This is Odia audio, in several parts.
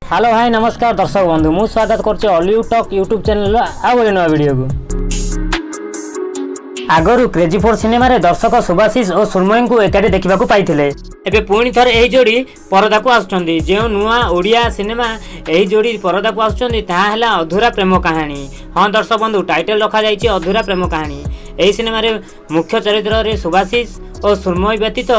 ହ୍ୟାଲୋ ହାଇ, ନମସ୍କାର ଦର୍ଶକ ବନ୍ଧୁ। ମୁଁ ସ୍ୱାଗତ କରୁଛି ଅଲିଉଡ୍ ଟକ୍ ୟୁଟ୍ୟୁବ୍ ଚ୍ୟାନେଲର ଆଉ ଗୋଟେ ନୂଆ ଭିଡ଼ିଓକୁ। ଆଗରୁ କ୍ରେଜି ଫୋର୍ ସିନେମାରେ ଦର୍ଶକ ସୁଭାଶିଷ ଓ ସୁମୟୀଙ୍କୁ ଏକାଠି ଦେଖିବାକୁ ପାଇଥିଲେ। ଏବେ ପୁଣି ଥରେ ଏହି ଯୋଡ଼ି ପରଦାକୁ ଆସୁଛନ୍ତି। ଯେଉଁ ନୂଆ ଓଡ଼ିଆ ସିନେମା ଏହି ଯୋଡ଼ି ପରଦାକୁ ଆସୁଛନ୍ତି, ତାହା ହେଲା ଅଧୁରା ପ୍ରେମ କାହାଣୀ। ହଁ ଦର୍ଶକ ବନ୍ଧୁ, ଟାଇଟଲ ରଖାଯାଇଛି ଅଧୁରା ପ୍ରେମ କାହାଣୀ। ଏହି ସିନେମାରେ ମୁଖ୍ୟ ଚରିତ୍ରରେ ସୁଭାଶିଷ ଓ ସୁମୟୀ ବ୍ୟତୀତ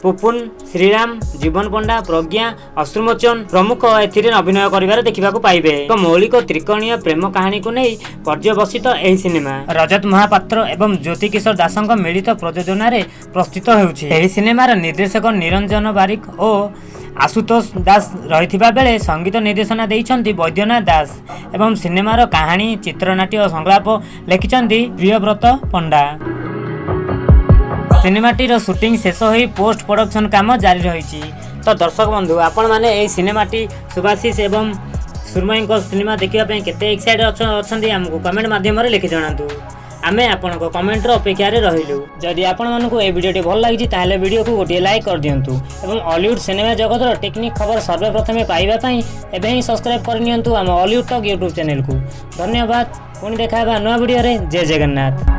ପୁପୁନ ଶ୍ରୀରାମ, ଜୀବନ ପଣ୍ଡା, ପ୍ରଜ୍ଞା, ଅଶ୍ରୁମୋଚନ ପ୍ରମୁଖ ଏଥିରେ ଅଭିନୟ କରିବାର ଦେଖିବାକୁ ପାଇବେ। ଏକ ମୌଳିକ ତ୍ରିକୋଣୀୟ ପ୍ରେମ କାହାଣୀକୁ ନେଇ ପର୍ଯ୍ୟବସିତ ଏହି ସିନେମା ରଜତ ମହାପାତ୍ର ଏବଂ ଜ୍ୟୋତି କିଶୋର ଦାସଙ୍କ ମିଳିତ ପ୍ରଯୋଜନାରେ ପ୍ରସ୍ତୁତ ହେଉଛି। ଏହି ସିନେମାର ନିର୍ଦ୍ଦେଶକ ନିରଞ୍ଜନ ବାରିକ ଓ ଆଶୁତୋଷ ଦାସ ରହିଥିବା ବେଳେ ସଙ୍ଗୀତ ନିର୍ଦ୍ଦେଶନା ଦେଇଛନ୍ତି ବୈଦ୍ୟନାଥ ଦାସ ଏବଂ ସିନେମାର କାହାଣୀ, ଚିତ୍ରନାଟ୍ୟ ଓ ସଂଳାପ ଲେଖିଛନ୍ତି ପ୍ରିୟବ୍ରତ ପଣ୍ଡା। ସିନେମାଟିର ସୁଟିଂ ଶେଷ ହୋଇ ପୋଷ୍ଟ ପ୍ରଡକ୍ସନ କାମ ଜାରି ରହିଛି। ତ ଦର୍ଶକ ବନ୍ଧୁ, ଆପଣମାନେ ଏହି ସିନେମାଟି, ସୁଭାଶିଷ ଏବଂ ସୁମୟୀଙ୍କ ସିନେମା ଦେଖିବା ପାଇଁ କେତେ ଏକ୍ସାଇଟେଡ୍ ଅଛନ୍ତି, ଆମକୁ କମେଣ୍ଟ ମାଧ୍ୟମରେ ଲେଖି ଜଣାନ୍ତୁ। ଆମେ ଆପଣଙ୍କ କମେଣ୍ଟର ଅପେକ୍ଷାରେ ରହିଲୁ। ଯଦି ଆପଣମାନଙ୍କୁ ଏହି ଭିଡ଼ିଓଟି ଭଲ ଲାଗିଛି, ତାହେଲେ ଭିଡ଼ିଓକୁ ଗୋଟିଏ ଲାଇକ୍ କରିଦିଅନ୍ତୁ ଏବଂ ଅଲିଉଡ୍ ସିନେମା ଜଗତର ଟେକ୍ନିକ୍ ଖବର ସର୍ବପ୍ରଥମେ ପାଇବା ପାଇଁ ଏବେ ହିଁ ସବସ୍କ୍ରାଇବ୍ କରିନିଅନ୍ତୁ ଆମ ଅଲିଉଡ୍ ଟକ୍ ୟୁଟ୍ୟୁବ୍ ଚ୍ୟାନେଲକୁ। ଧନ୍ୟବାଦ। ପୁଣି ଦେଖା ହେବା ନୂଆ ଭିଡ଼ିଓରେ। ଜୟ ଜଗନ୍ନାଥ।